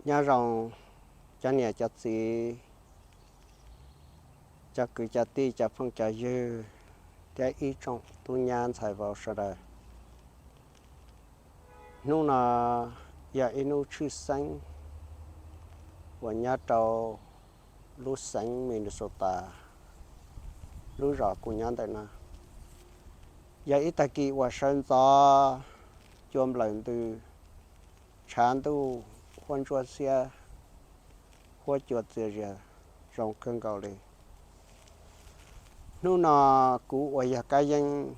Nyob zoo cov niam cov txiv, cov kwv cov tij, cov phooj cov ywg, thiab ib tsoom tub nyab ntxhais vauv sawv daws. Hnub no yog ib hnub tshwj xeeb uas nyob rau lub xeev Minnesota, lub zos kuv nyob ntawm no. Yog ib tag kis uas sawv ntxov, cua nplawm ntws, tshav ntuj huab ntsuab xiab, huab cua txias zias, zoo kawg nkaus li. Hnub no kuv uas yog Kab Yeeb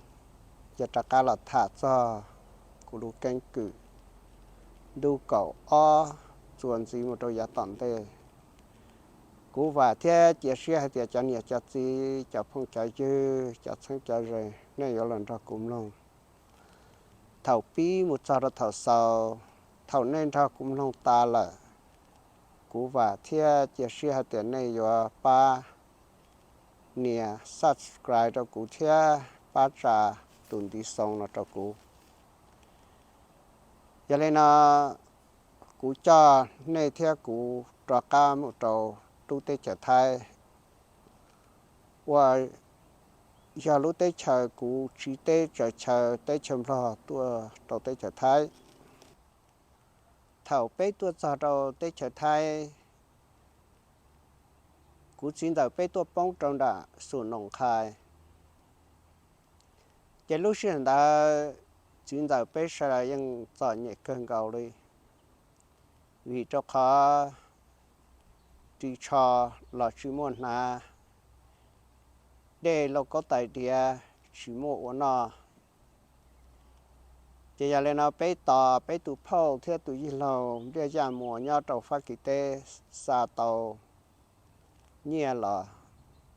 ces rov qab los tham txog kuv lub keeb kwm ntu kaum ob txuas ntxiv mus rau yav tom ntej. Kuv vam thiab cia siab hais tias cov niam cov txiv, cov phooj cov ywg, cov txheeb cov ze, nej yuav los nrog kuv mloog thaum pib mus txog rau thaum xaus. Thaum nej nrog kuv mloog tas lawm, kuv vam thiab cia siab hais tias nej yuav pab nias subscribe rau kuv thiab pab tsa tus ntiv xoo no rau kuv. Yog li no, kuv coj nej thiab kuv rov qab mus rau lub teb chaws Thaib, uas yog lub teb chaws kuv tsiv teb tsaws chaw teb chaws Nplog tuaj rau teb chaws Thaib. Thaum peb tuaj txog rau teb chaws Thaib, kuv txiv ntxawm peb tuaj poob rau nram Xus Noos Nqhais. Ces lub sij hawm ntawd txiv ntxawm peb sawv daws yeej txom nyem kawg nkaus li, vim rau qhov ris tsho los tsis muaj hnav, dej lauj kaub tais diav tsis muaj ua noj. Ces yog li no peb tos peb tus phauj thiab tus yij laug Npliaj Yaj Muas nyob rau Fab Kis teb xa tau nyiaj los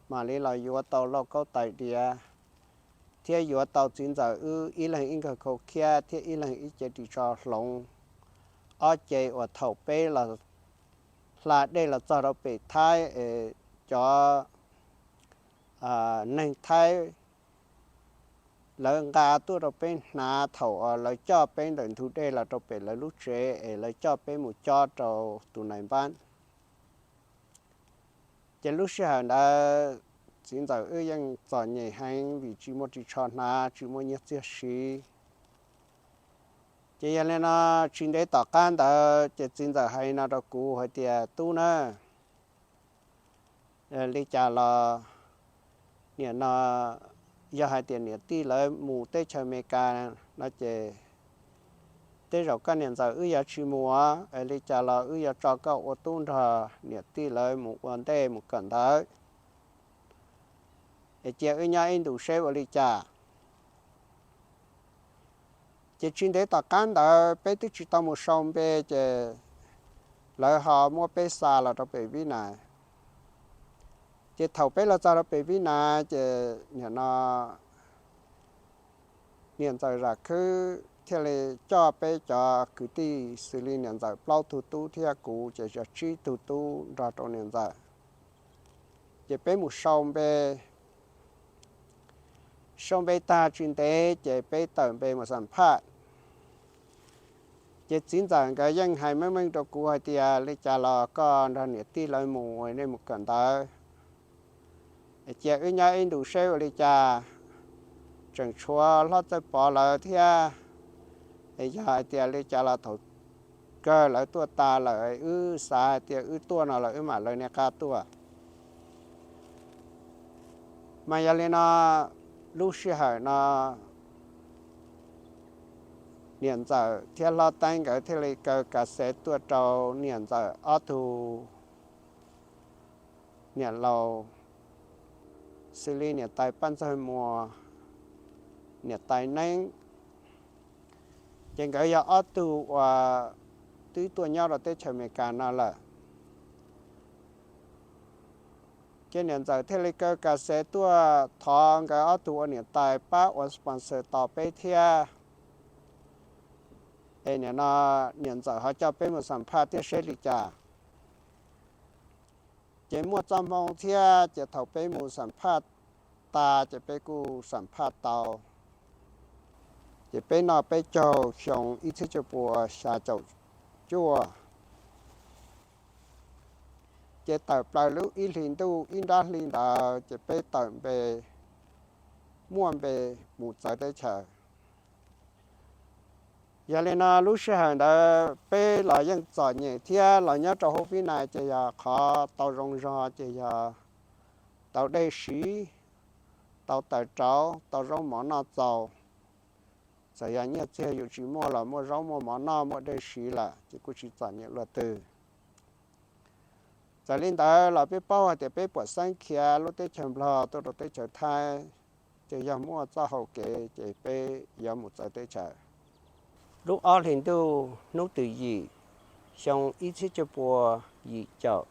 mam li los yuav tau lauj kaub tais diav, thiab yuav tau txiv ntxawm wb ib leeg ib nkawg khau khiab thiab ib leeg ib ce ris tsho hloov, ob ce uas thaum peb los hla dej los txog rau pem Thaib es cov neeg Thaib lawv nqa tuaj rau peb hnav thaum lawv coj peb ntawm ntug dej los rau pem lawv lub tsev es lawv coj peb mus cob rau tus nais npab. Ces lub sij hawm ntawd txiv ntxawm wb yeej txom nyem heev vim tsis muaj ris tsho hnav, tsis muaj nyiaj txiag siv. Ces yog li no, tsis ntev tom qab ntawd ces txiv ntxawm hais no rau kuv hais tias, Tub na, li cas los nim no yog hais tias niam tij lawv mus teb chaws Amelikas no ces tej zaum koj niam ntxawm wb yuav tsis mus, es li cas los wb yuav tso koj ua tub nrog niam tij lawv mus ua ntej mus kawm ntawv, es cia wb nyob ib ntus seb ua li cas. Ces tsis ntev tom qab ntawd peb twb tsis tau mus sau npe ces lawv ho muab peb xa los rau pem Vib Nais. Ces thaum peb los txog rau pem Vib Nais ces nim no niam ntxawm Zam Khwb thiaj li coj peb cov kwv tij xws li niam ntxawm plaub tug tub thiab kuv ces yog tsib tug tub nrog rau niam ntxawm. Ces peb mus sau npe, sau npe tag tsis ntev ces peb tawm npe mus Xam Phaj. Ces txiv ntxawm nkawd yeej hais meej meej rau kuv hais tias, Li cas los koj nrog niam tij lawv mus, nej mus kawm ntawv, cia wb nyob ib ntus seb ua li cas. Tseem tshuav Hlob Txawj Pov lawv thiab, es yog hais tias li cas los thaum kawg lawv tuaj tas lawm, wb xav hais tias wb tuaj no los wb mam lawv niaj qab tuaj. Mas yog li no, lub sij hawm no niam ntxawm thiab Hlob Teeb nkawd thiaj li kaw kas xev tuaj rau niam ntxawm ob tug niam laus, xws li niam tais Paj Ntxawg Muas, niam tais Neeb. Ces nkawd yog ob tug uas twb tuaj nyob rau teb chaws Amelikas no lawm. Ces niam ntxawm thiaj li kaw kas xev tuaj thov nkawd ob tug ua niam tais pab ua sponsor tos peb thiab. Es nim no niam ntxawm ho coj peb mus Xam Phaj thiab seb li cas. Ces muaj txoj hmoo thiab ces thaum peb mus Xam Phaj tas ces peb kuj Xam Phaj tau. Ces peb noj peb caug xyoo ib txhiab cuaj puas xya caum cuaj, Ces tawm plaws lub ib hlis ntuj ib nrab hli ntawd ces peb tawm npe, muaj npe mus txawv teb chaws. Yog li no lub sij hawm ntawd peb los yeej txom nyem thiab los nyob rau hauv Vib Nais ces yog qhov tau zoo zog ces yog tau dej siv, tau taws rauv, tau zaub mov noj txaus. Txawm yog nyiaj txiag yus tsis muaj los muaj zaub muaj mov noj muaj dej siv lawm ces kuj tsis txom nyem luaj twg. Txawm li ntawd los peb paub hais tias peb puas xeeb khiav lub teb chaws Nplog tuaj rau teb chaws Thaib, ces yog muaj txoj hau kev ces peb yuav mus txawv teb chaws. Lub ob hlis ntuj hnub tim yim xyoo ib txhiab cuaj pua yim caum,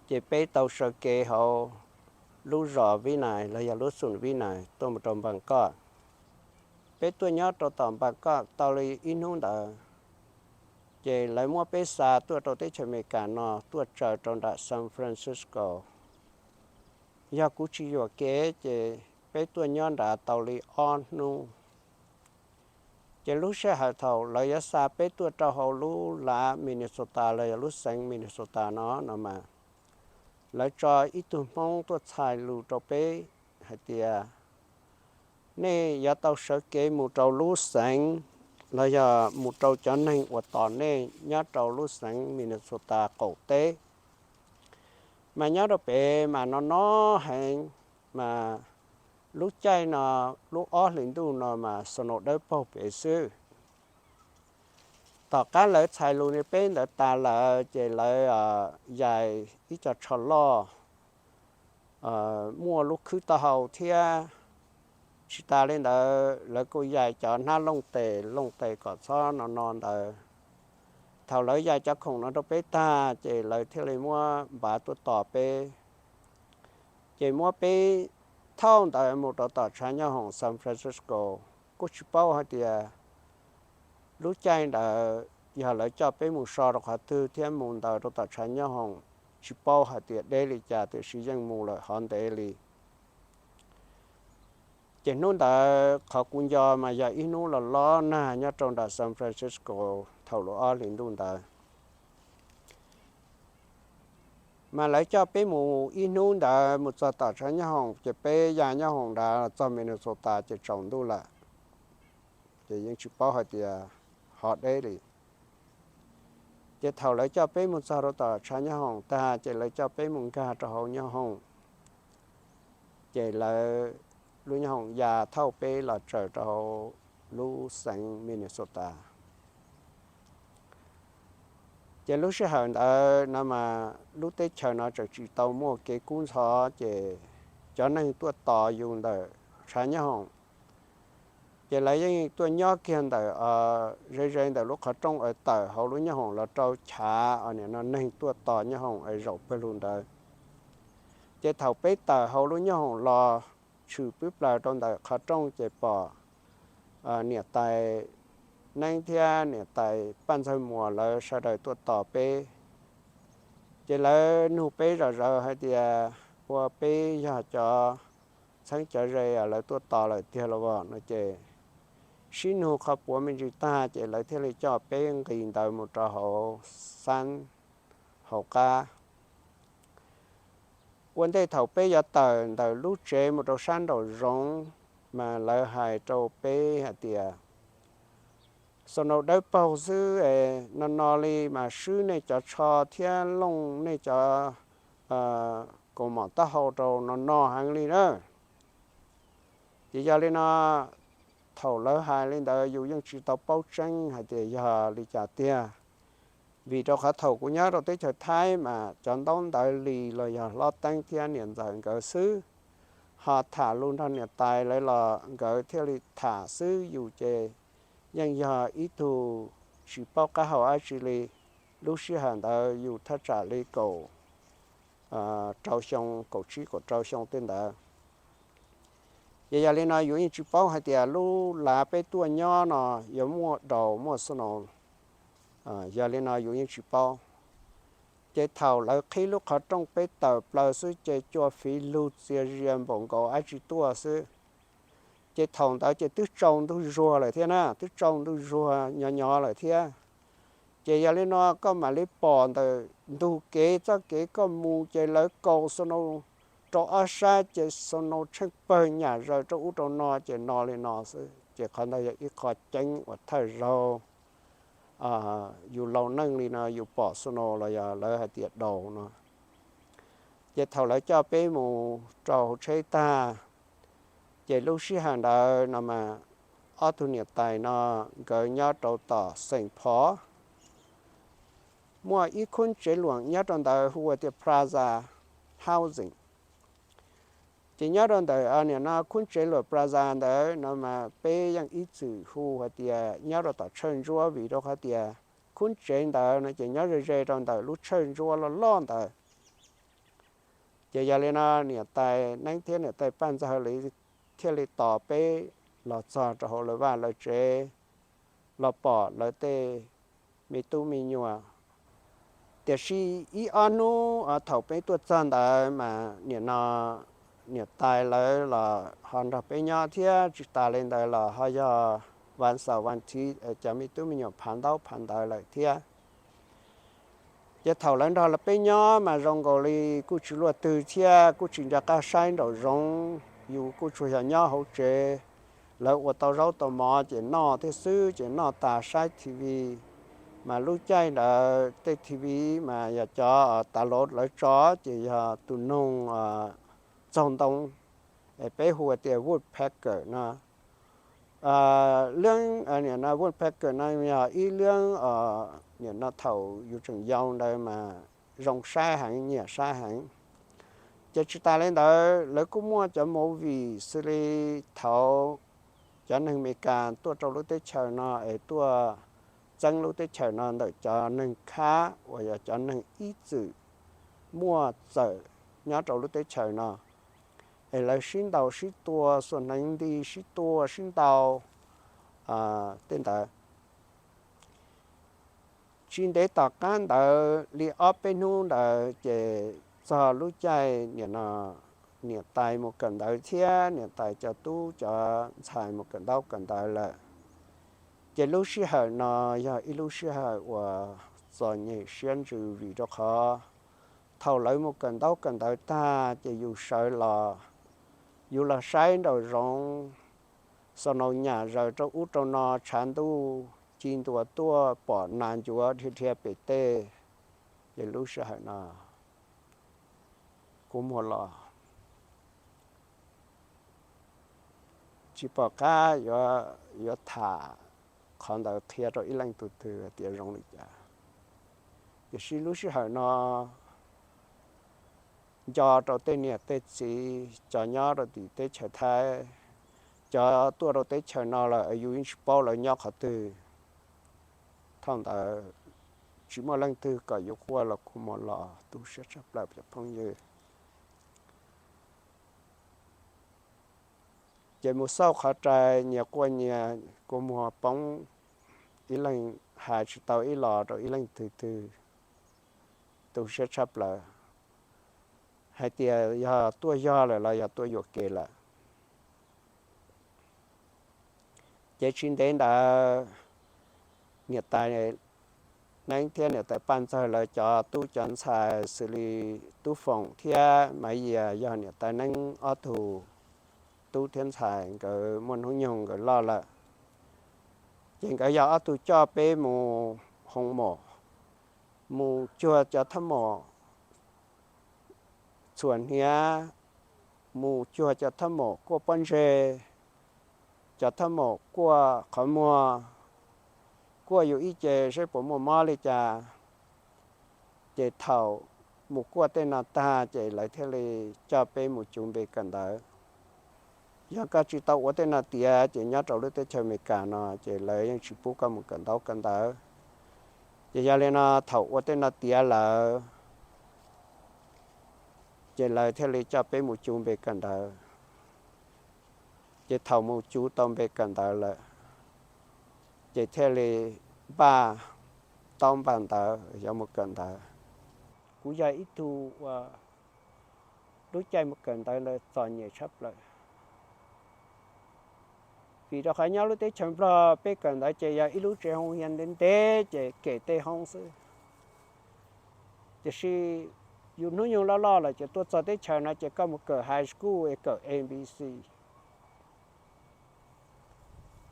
ces peb tau sawv kev hauv lub zos Vib Nais los yog lub xum Vib Nais tuaj mus rau Npas Koj. Peb tuaj nyob rau tom Npas Koj tau li ib hnub ntawd, ces lawv muab peb xa tuaj rau teb chaws Amelikas no tuaj tsaws rau nram San Francisco. Yog kuv tsis yuam kev ces peb tuaj nyob nrad tau li ob hnub. Ces lub sij hawm thaum lawv yuav xa peb tuaj rau hauv lub lav Minnesota los yog lub xeev Minnesota no no mas, lawv tso ib tug Hmoob tuaj txhais lus rau peb hais tias nej yuav tau sawv kev mus rau lub xeev los yog mus rau cov neeg uas tos nej nyob rau lub xeev Minnesota qaum teb. Mas nyob rau pem mas no no heev, mas lub caij no, lub ob hlis ntuj no mas snow dawb paug pem xwb. Tom qab lawv txhais lus li peb ntawd tas lawm ces lawv yais ib co tsho loj muaj lub khwb taub hau thiab. Tsis tas li ntawd lawv kuj yais cov hnab looj tes, looj tes kom txhob no no ntawd. Thaum lawv yais cov khoom no rau peb tag ces lawv thiaj li muab npav tuaj tos peb. Ces muab peb thauj ntawd mus rau tom tshav nyob hoom San Francisco. Kuj tsis paub hais tias lub caij ntawd yog lawv coj peb mus so rau qhov twg thiab mus ntawd rau tom tshav nyob hoom, tsis paub hais tias deb li cas tiam sis yeej mus lawm hov ntev li. Ces hnub ntawd qhov kuv nco mas yog ib hnub los lob nag nyob rau nram San Francisco thaum lub ob hlis ntuj ntawd. Mas lawv coj peb mus ib hnub ntawd mus txog tom tshav nyob hoom ces peb ya nyob hoom nrad txog Minnesota ces tsaus ntuj lawm. Ces yeej tsis paub hais tias hov deb li. Ces thaum lawv coj peb mus txog rau tom tshav nyob hoom tag ces lawv coj peb mus nkag rau hauv nyob hoom. Ces lawv, lub nyob hoom ya thauj peb los tsaws rau hauv lub xeev Minnesota. Ces lub sij hawm ntawd no mas lub teb chaws no tseem tsis tau muaj kev kub ntxhov ces cov neeg tuaj tos yus ntawm tshav nyob hoom ces lawv yeej tuaj nyob kiag ntawm ze ze ntawm lub qhov rooj es tawm hauv lub nyob hoom los rau chav os, nim no neeg tuaj tos nyob hoom es zaum pawg lug ntawd. Ces thaum peb tawm hauv lub nyob hoom los tshwm pwb plaws rau ntawm qhov rooj ces pom niam tais Neeb thiab niam tais Paj Ntxawg Muas lawv sawv daws tuaj tos peb. Ces lawv nug peb zom zaws hais tias ua peb yog cov txheeb cov ze lawv tuaj tos lawm tiag los as no ces sib nug qhov puav me ntsis tag ces lawv thiaj li coj peb nqis ntawd mus rau hauv xab hauv qab. Ua ntej thaum peb yuav tawm ntawm lub tsev mus rau sab nraum zoov mas lawv hais rau peb hais tias, snow dawb paug xwb es no no li mas swb nej cov tsho thiab looj nej cov kaus mom taub hau rau no no heev li na. Ces yog li no, thaum lawv hais li ntawd yus yeej tsis tau paub tseeb hais tias yog li cas tiag. Vim rau qhov thaum kuv nyob rau teb chaws Thaib mas cov ntaub ntawv li los yog hlob teeb thiab niam ntxawm nkawd xwb, ho tham lus nrog niam tais lawv los nkawd thiaj li tham xwb, yus ces yeej yog ib tug tsis paub qab hau dab tsi li. Lub sij hawm ntawd yus thaj tsam li kaum rau xyoo, kaum tsib kaum rau xyoo tej ntawd. Ces yog li no yus yeej tsis paub hais tias lub lav peb tuaj nyob no yuav muaj daus muaj snow. Yog li no yus yeej tsis paub. Ces thaum lawv qhib lub qhov rooj peb tawm plaws xwb ces cua fiv lug txias zias npaum nkaus dab tsi tuaj xwb. Ces thaum ntawd ces twb tsaus ntuj zuag lawm thiab na, twb tsaus ntuj zuag nyo nyo lawm thiab. Ces yog li no koj mam li pom ntawm ntug kev txoj kev koj mus ces lawv kaus snow rau ob sab ces snow tsheej pawg nyam zaws rau ub rau no ces no li no xwb. Ces qhov ntawd yog ib qho ceeb uas thawj zaug yus laus neej li no yus pom snow los yog lawv hais tias daus no. Ces thaum lawv coj peb mus rau hauv tsheb tag, ces lub sij hawm ntawd no mas ob tug niam tais no nkawd nyob rau tom Saint Paul, muaj ib khub tsev luam nyob rau ntawd hu ua tias Plaza Housing. Ces nyob rau ntawm nim no khub tsev luam Plaza ntawd no mas peb yeej ib txwm hu hais tias nyob rau tom Tshaw Ntsuab vim rau qhov tias khub tsev ntawd no ces nyob ze ze rau ntawm lub Tshaw Ntsuab loj loj ntawd. Ces yog li no niam tais Neeb thiab niam tais Paj Ntxawg li thiaj li tos peb los txog rau hauv lawv vaj lawv tsev, los pom lawv tej me tub me nyuam. Tiam sis ib ob hnub thaum peb tuaj txog ntawd mas nim no niam tais lawv los ho nrog peb nyob thiab. Tsis tas li ntawd los ho yog vas xaum vas thiv cov me tub me nyuam phav ntaub phav ntawv lawm thiab. Ces thaum lawv nrog peb nyob mas zoo nkaus li kuj tsis luaj twg thiab kuj tsis nco qab saib nraum zoov, yus kuj tsuas yog nyob hauv tsev. Lawv ua tau zaub tau mov ces noj thiab xwb, ces noj tas saib T V. Mas lub caij ntawd tej T V mas yog cov tas los lawv tso, ces yog tus noog txaug ntoo, peb hu tias woodpecker no. Leeb nim no woodpecker no yog ib leeb nim no thaum yus tseem yau ntawd mas zoo saib heev, nyiam saib heev. Ces tsis tas li ntawd lawv kuj muaj cov movie xws li thaum cov neeg Amelikas tuaj rau lub teb chaws no es tuaj txeeb lub teb chaws no ntawm cov neeg khab uas yog cov neeg ib txwm muaj txawm nyob rau lub teb chaws no, es lawv sib ntaus sib tua, xuas hneev nti sib tua sib ntaus tej ntawd. Tsis ntev tom qab ntawd li ob peb hnub ntawd ces txog lub caij nim no niam tais mus kawm ntawv thiab niam tais cov tub cov ntxhais mus kawm ntaub kawm ntawv lawm. Ces lub sij hawm no yog ib lub sij hawm uas txom nyem siab ntsws vim rau qhov thaum lawv mus kawm ntaub kawm ntawv tag ces yus sawv los, yus los saib nraum zoov, snow nyam zaws rau ub rau no, tshav ntuj ci ntua tuaj, pom nas ncuav dhia dhia pem tej. Ces lub sij hawm no kua muag los, tsis pom qab yuav tham qhov ntawd qhia rau ib leej tug twg tias zoo li cas. Tiam sis lub sij hawm no nco rau tej niam tej txiv cov nyob rau tim teb chaws Thaib, cov tuaj rau teb chaws no lawm yus yeej tsis paub lawv nyob qhov twg. Thaum ntawd tsis muaj leej twg kom yus quaj los kua muag los, tu siab tshaj plaws cov phooj ywg. Ces mus xauj qhov rai nyias quaj nyias kua muag poob, ib leeg hais tsis tau ib los rau ib leej twg twg, tu siab tshaj plaws hais tias yog tuaj yog lawm los yog tuaj yuam kev lawm. Ces tsis ntev ntawd niam tais Neeb thiab niam tais Paj Ntxawg lawv cov tub cov ntxhais xws li Tub Foom thiab Maiv Yias yog niam tais Neeb ob tug tub thiab ntxhais nkawd muaj hnub nyoog nkawd loj lawm. Ces nkawd yog ob tug coj peb mus hoo mom, mus cuag cov thaj mom txhuam hniav, mus cuag cov thaj mom kuaj pob ntseg, cov thaj mom kuaj qhov muag, kuaj yus ib ce seb puas muaj mob li cas. Ces thaum mus kuaj tej no tag ces lawv thiaj li coj peb mus cuv npe kawm ntawv. Yog koj tsis tau ua tej no tiav ces nyob rau lub teb chaws Amelikas no ces lawv yeej tsis pub koj mus kawm ntaub kawm ntawv. Ces yog li no thaum ua tej no tiav lawm ces lawv thiaj li coj peb mus cuv npe kawm ntawv. Ces thaum mus cuv tau npe kawm ntawv lawm ces thiaj li npaj taub npaj ntawv yuav mus kawm ntawv. Kuv yog ib tug uas lub caij mus kawm ntawv ntawd txom nyem tshaj plaws. Vim rau qhov nyob lub teb chaws Nplog peb kawm ntawv ces yog ib lub tsev hoo hias ntev ntev ces kem tej hoob xwb. Tiam sis yus hnub nyoog loj loj lawm ces tuaj txog teb chaws no ces koj mus kawm high school es kawm A B C,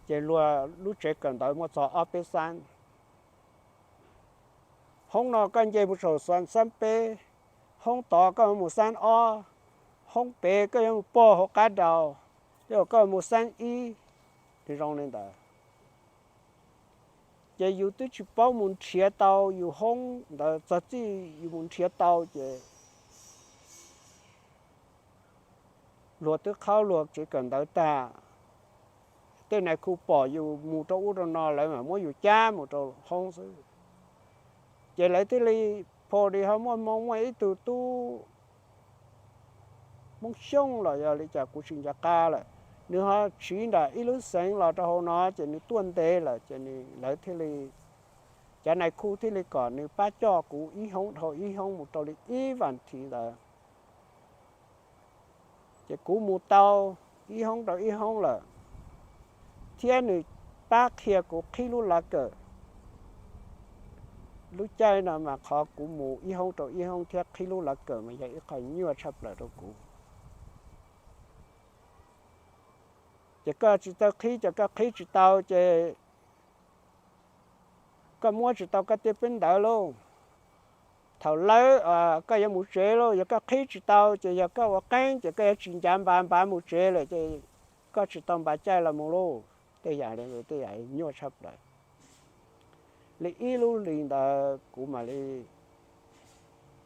ces luag lub tsev kawm ntawv muaj txog ob peb xab. Hoob no koj nce mus saum xab peb, hoob tod koj mus xab ob, hoob pem koj yuav mus pog hauv qab dau, tej zaum koj mus xab ib, zoo li ntawd. Ces yus twb tsis paub mus nrhiav tau yus hoob ntawd, txog txij yus mus nrhiav tau ces luag twb qhaub luag tsev kawm ntawv tag. Tej nais khu pom yus mus rau ub rau no lawv mam muab yus cab mus rau hoob xwb. Ces lawv thiaj li, pho li ho muaj hmoo muaj ib tug tub Hmoob Xyooj los yog li cas kuv tsis nco qab lawm, nws ho tsiv nram ib lub xeev los rau hauv no ces nws tuaj ntev lawm ces lawv thiaj li, cov nais khu thiaj li kom nws pab coj kuv ib hoob dhau ib hoob mus rau li ib vas thiv ntawd. Ces kuv mus tau ib hoob rau ib hoob lawm, thiab nws pab qhia kuv qhib lub lav kawm. Lub caij no mas qhov kuv mus ib hoob rau ib hoob thiab qhib lub lav kawm mas yog ib qho nyuaj tshaj plaws rau kuv. Ces koj tsis tau qhib, ces koj qhib tsis tau ces koj muab tsis tau koj tej peb ntawv lauj. Thaum lawv, koj yuav mus tsev lauj, yog koj qhib tsis tau ces yog koj ua qeeb ces koj yuav tsis ncav npav npav mus tsev lawm ces koj tsis tau npav caij los mus lauj. Tej yam li, tej yam nyuaj tshaj plaws. Li ib lub hlis ntawd kuv mam li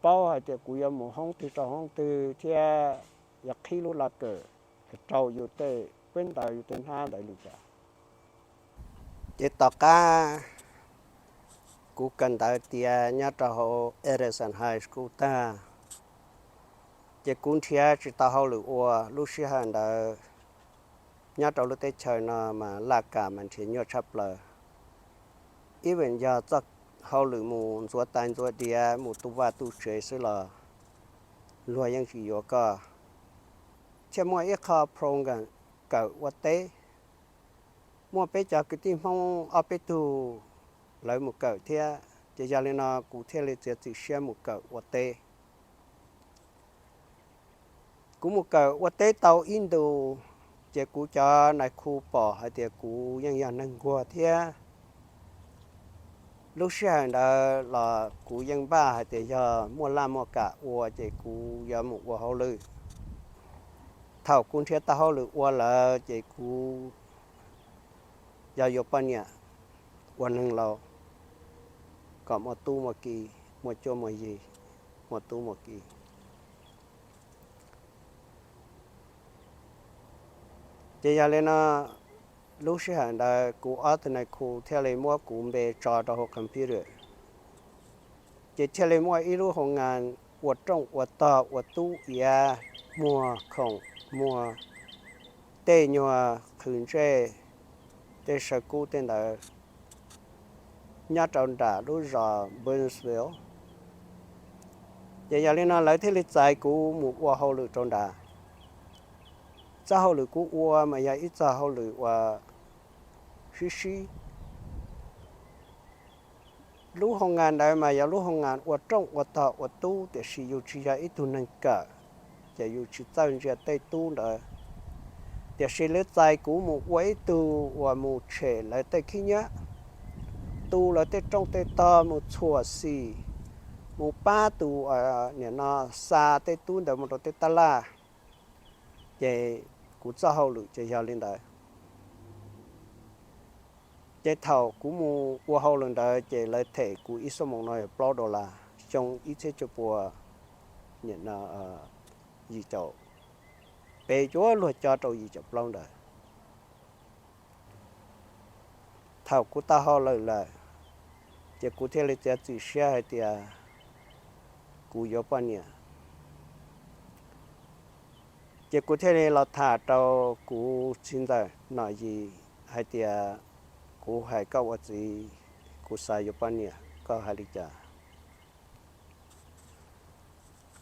paub hais tias kuv yuav mus hoob twg rau hoob twg thiab yuav qhib lub lav kawm rau yus tej peb ntawv yus tej hnab ntawd li cas. Ces tom qab kuv kawm ntawv tiav nyob rau hauv Edison High School tag, ces kuv nrhiav tsis tau hauj lwm ua. Lub sij hawm ntawd nyob rau lub teb chaws no mas laj kam mas nrhiav nyuaj tshaj plaws. Ib vim yog txoj hauj lwm mus ntxuav tais ntxuav diav mus tu vaj tu tsev xwb los luag yeej tsis yuav koj. Thiaj muaj ib qho program kawm ua teb, muaj peb cov kwv tij Hmoob ob peb tug lawv mus kawm thiab, ces yog li no kuv thiaj li txiav txim siab mus kawm ua teb. Kuv mus kawm ua teb tau ib ntus, ces kuv cov nais khu pom hais tias kuv yeej yog neeg nquag thiab. Lub sij hawm ntawd los kuv yeej npaj hais tias yog muaj laj muaj kam ua ces kuv yuav mus ua hauj lwm. Thaum kuv nrhiav tau hauj lwm ua lawm ces kuv yog yuav poj niam ua neeg laus, kom muaj tub muaj ki, muaj cuab muaj yig, muaj tub muaj ki. Ces yog li no, lub sij hawm ntawd kuv ob tug nais khu thiaj li muab kuv npe tso rau hauv computer, ces thiaj li muaj ib lub hoo ngas ua rooj ua tog ua tub iav, muag khoom, muag tej nyuag qhwv ntsej, tej saw kub tej ntawd nyob rau nram lub zos Burnsville. Ces yog li no lawv thiaj li txais kuv mus ua hauj lwm rau nrad. Txoj hauj lwm kuv ua mas yog ib txoj hauj lwm uas sib sib. Lub hoo ngas ntawd mas yog lub hoo ngas ua rooj ua tog ua tub, tiam sis yus tsis yog ib tug neeg kawm, ces yus tsis txawj ntsia tej tub ntawd. Tiam sis lawv txais kuv mus ua ib tug uas mus tshem lawv tej khib nyiab, tu lawv tej rooj tej tog, mus txhuam xim, mus pab tus, nim no xa tej tub ntawd mus rau tej tab laj. Ces kuv txoj hauj lwm ces yog li ntawd. Ces thaum kuv mus ua hauj lwm ntawd ces lawv them kuv ib xuab moos no yog plaub dollar, xyoo ib txhiab cuaj pua, nim no, yim caum peb cuaj luag cob rau yim caum plaub ntawd. Thaum kuv tau hauj lwm lawm, ces kuv thiaj li txiav txim siab hais tias kuv yuav poj niam. Ces kuv thiaj li los tham rau kuv txiv ntxawm Nom Yim hais tias, kuv hais koj ua txiv, kuv xav yuav poj niam, koj hais li cas?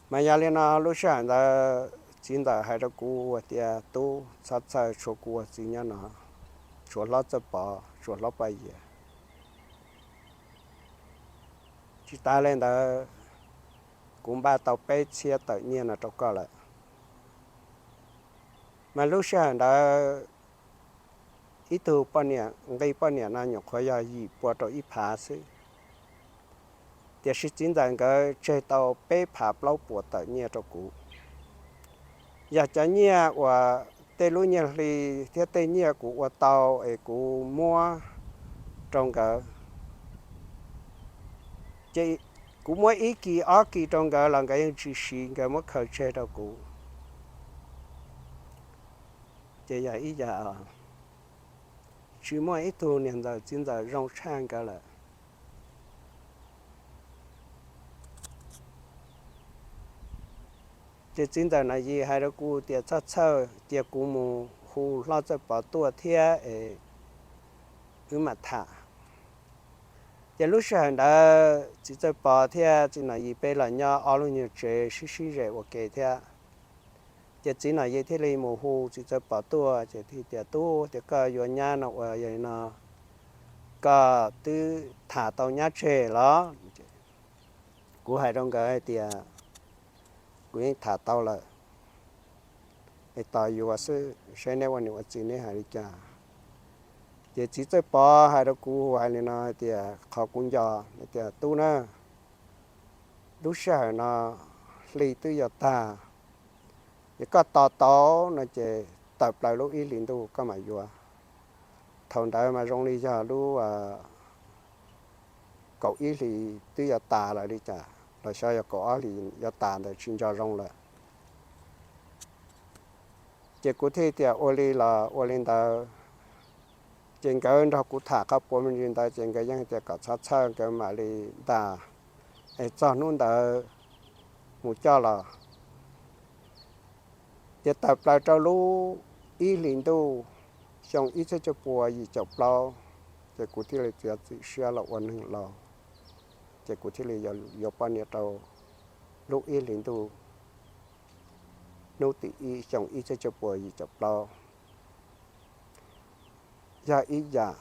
Mas yog li no lub sij hawm ntawd txiv ntxawm hais rau kuv hais tias, tub, txhob txhawj, tshuav kuv ua txiv nyob no. Suav hlob Txawj Pov, Suav hlob Paj Yias. Tsis tas li ntawd, kuv npaj tau peb txhiab tawm nyiaj no rau koj lawm. Mas lub sij hawm ntawd ib tug poj niam nqi poj niam no nyuam qhuav yog yim pua rau ib phav xwb, tiam sis txiv ntxawm nkawd tseg tau peb phav plaub puas tawm nyiaj rau kuv. Yog cov nyiaj uas tej lub nyiaj hli thiab tej nyiaj kuv ua tau es kuv muab rau nkawd, ces kuv muab ib kis ob kis rau nkawd los nkawd yeej tsis siv, nkawd muab khaws tseg rau kuv. Ces yog ib yam tsis muaj ib tug niam ntxawm txiv ntxawm zoo tshaj nkawd lawm. Ces txiv ntxawm Nom Yis hais rau kuv tias txhob txhawj, cia kuv mus hu hlob Txawj Pov tuaj thiab es wb mam tham. Ces lub sij hawm ntawd txiv Txawj Pov thiab txiv Nom Yis peb los nyob ob lub nyuag tsev sib sib zem ua ke thiab. Ces txiv Nom Yis thiaj li mus hu txiv Txawj Pov tuaj, ces thiaj tias, Tub, tias koj yuav nyab no uas yog no, koj twb tham tau nyab tseg los? Kuv hais rau nkawd hais tias, Kuv yeej tham tau lawm, es tos yuav xwb, saib neb ua niam ua txiv neb hais li cas. Ces txiv Txawj Pov hais rau kuv hais li no hais tias, Qhov kuv nco, tias, Tub na, lub sij hawm no hli twb yuav tag, yog koj tos tau no ces tawm plaws lub ib hlis ntuj koj mam yuav. Thaum ntawd mas zoo li yog lub kaum ib hlis twb yuav tas lawm li cas, los xyov yog kaum ob hlis yuav tas ntawd tsis nco zoo lawm. Ces kuv thiaj tias ua li los ua li ntawd. Ces nkawd nrog kuv tham qhov puav me ntsis ntawd ces nkawd yeej tias kom txhob txhawj, nkawd mam li ntas, es txog hnub ntawd mus coj los. Ces tawm plaws rau lub ib hlis ntuj xyoo ib txhiab cuaj pua yim caum plaub, ces kuv thiaj li txiav txim siab los ua neeg laus. Ces kuv thiaj li yuav poj niam rau lub ib hlis ntuj hnub tim ib xyoo ib txhiab cuaj pua yim caum plaub. Yog ib yam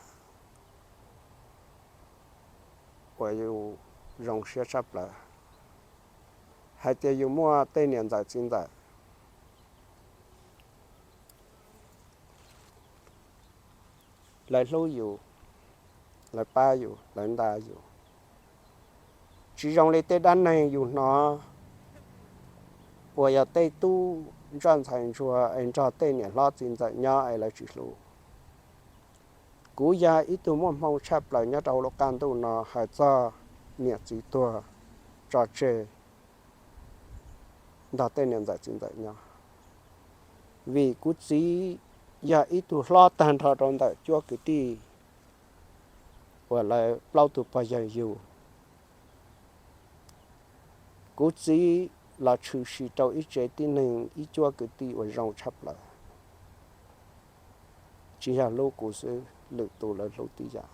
uas yus zoo siab tshaj plaws, hais tias yus muaj tej niam ntxawm txiv ntxawm, lawv hlub yus, lawv pab yus, lawv nta yus. Tsis zoo li tej dab neeg yus hnov uas yog tej tub ntsoj ntxhais ntsuag es nrog tej niam hlob txiv ntxawm nyob es lawv tsis hlub. Kuv yog ib tug muaj hmoo tshaj plaws nyob rau hauv lub qab ntuj no hais txog niam txiv tuag tso tseg nrog tej niam ntxawm txiv ntxawm nyob, vim kuv txiv yog ib tug hlob tag nrho rau ntawm cuab kwv tij uas lawv plaub tug pog yawg yug. Kuv txiv los tshwm sim rau ib tsev tib neeg ib cuab kwv tij uas zoo tshaj plaws, tsis yog hlub kuv xwb, lwm tus lawv hlub tib yam.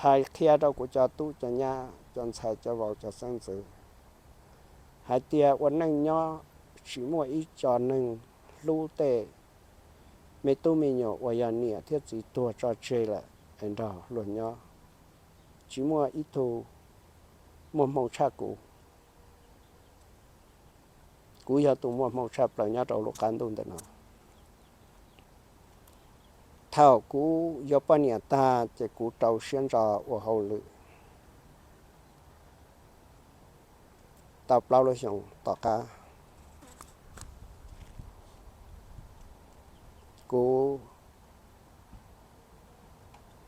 Hais qhia rau kuv cov tub cov nyab cov ntxhais cov vauv cov xeeb ntxwv hais tias ua neej nyob tsis muaj ib co neeg hlub tej me tub me nyuam uas yog niam thiab txiv tuag tso tseg lawm es nrog luag nyob. Tsis muaj ib tug muaj hmoo tshaj kuv. Kuv yog tus muaj hmoo tshaj plaws nyob rau lub qab ntuj ntawm no. Thaum kuv yuav poj niam tag ces kuv rau siab ntso ua hauj lwm tau plaub lub xyoos tom qab. Kuv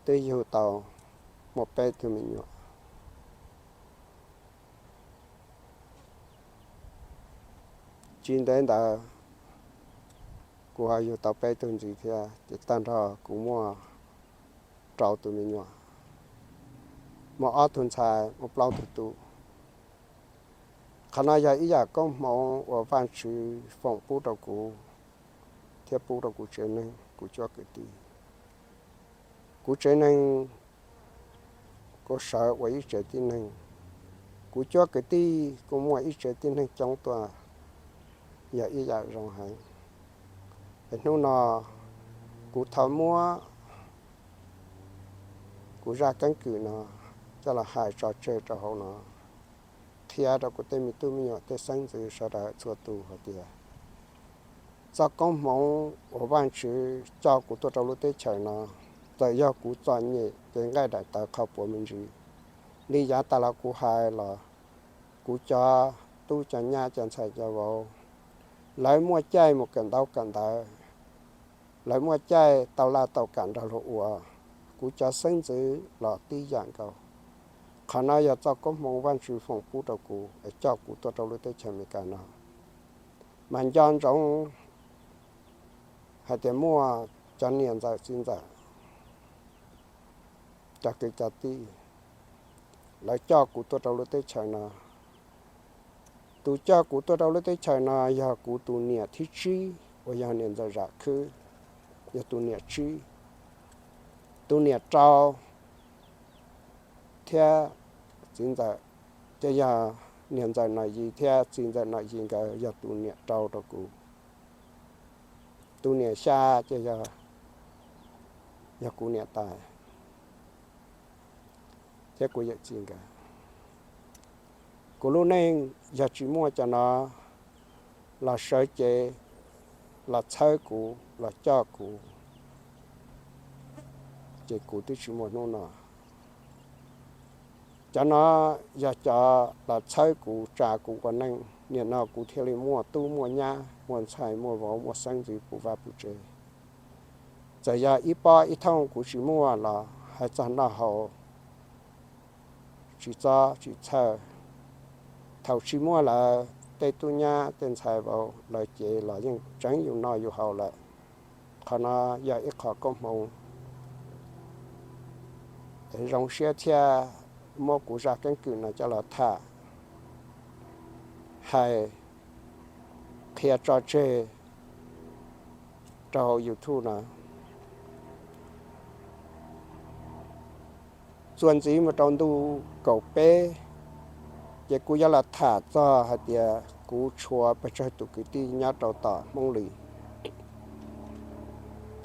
twb yug tau muaj peb tug me nyuam. Tsis ntev ntawd kuv ho yug tau peb tug ntxiv thiab, ces tag nrho kuv muaj rau tus me nyuam, muaj ob tug ntxhais, muaj plaub tug tub. Qhov no yog ib yam koob hmoov uas Vajtswv foom pub rau kuv thiab pub rau kuv tsev neeg, kuv cuab kwv tij. Kuv tsev neeg, kuv sawv ua ib tsev tib neeg, kuv cuab kwv tij kuj muaj ib tsev tib neeg coob tuaj, yog ib yam zoo heev. Es hnub no Kuv thov muab kuv zaj keeb kwm no coj los hais tso tseg rau hauv no, qhia rau kuv tej me tub me nyuam tej xeeb ntxwv sawv daws txhua tus hais tias txoj koob hmoov uas Vajtswv coj kuv tuaj rau lub teb chaws no, txawm yog kuv txom nyem kev nqaij daim tawv qhov puav me ntsis, li yav tas los kuv hais los kuv cov tub cov nyab cov ntxhais cov vauv, lawv muaj caij mus kawm ntaub kawm ntawv, lawv muaj caij tau laj tau kam nrog luag ua, kuv cov xeeb ntxwv los tib yam nkaus. Qhov no yog txoj koob hmoov Vajtswv foom pub rau kuv es coj kuv tuaj rau lub teb chaws Amelikas no. Mas nco ntsoov hais tias muaj cov niam ntxawm txiv ntxawm, cov kwv cov tij, lawv coj kuv tuaj rau lub teb chaws no. Tus coj kuv tuaj rau lub teb chaws no yog kuv tus niam thib tsib uas yog niam ntxawm Zam Khwb, yog tus niam tsib. Tus niam rau thiab txiv ntxawm, ces yog niam ntxawm Nom Yis thiab txiv ntxawm Nom Yis nkawd yog tus niam rau rau kuv. Tus niam xya ces yog kuv niam tais thiab kuv yawm txiv nkawd. Kuv lub neej yog tsis muaj cov no los sawv cev, los txhawb kuv, los coj kuv, ces kuv twb tsis muaj hnub no. Cov no yog cov los txhawb kuv, tsa kuv ua neej, nim no kuv thiaj li muaj tub muaj nyab, muaj ntxhais muaj vauv, muaj xeeb ntxwv puv vaj puv tsev. Txawm yog ib pob ib thooj kuv tsis muaj los hais txog noj haus tsis txob tsis txhawj. Thaum tsis muaj lawm, tej tub nyab tej ntxhais vauv lawv cev los yeej tseev yus noj yus haus lawm. Qhov no yog ib qho koob hmoov. Zoo siab thiaj muab kuv zaj keeb kwm no coj los tham, hais qhia tso tseg rau hauv YouTube no. Txuas ntxiv mus rau ntu kaum peb, ces kuv yuav los tham txog hais tias kuv tshuav pes tsawg tus kwv tij nyob rau tom Hmoob Lis.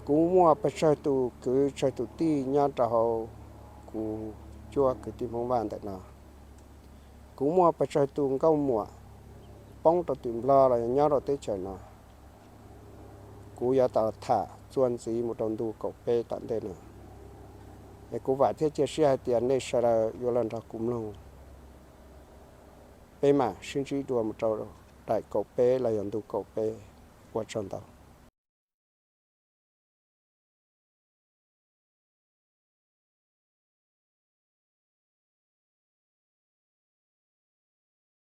Kuv muaj pes tsawg tus kwv tsawg tus tij nyob rau hauv kuv cuab kwv tij Hmoob Vaj ntawm no. Kuv muaj pes tsawg tus nkauj muam poob rau tim Nplog los nyob rau teb chaws no. Kuv yuav tau tham txuas ntxiv mus rau ntu kaum peb tom ntej no. Es kuv vam thiab cia siab hais tias nej sawv daws yuav los nrog kuv mloog. Peb mam sib ntsib dua mus rau daim kaum peb los yog ntu kaum peb. Ua tsaug ntau.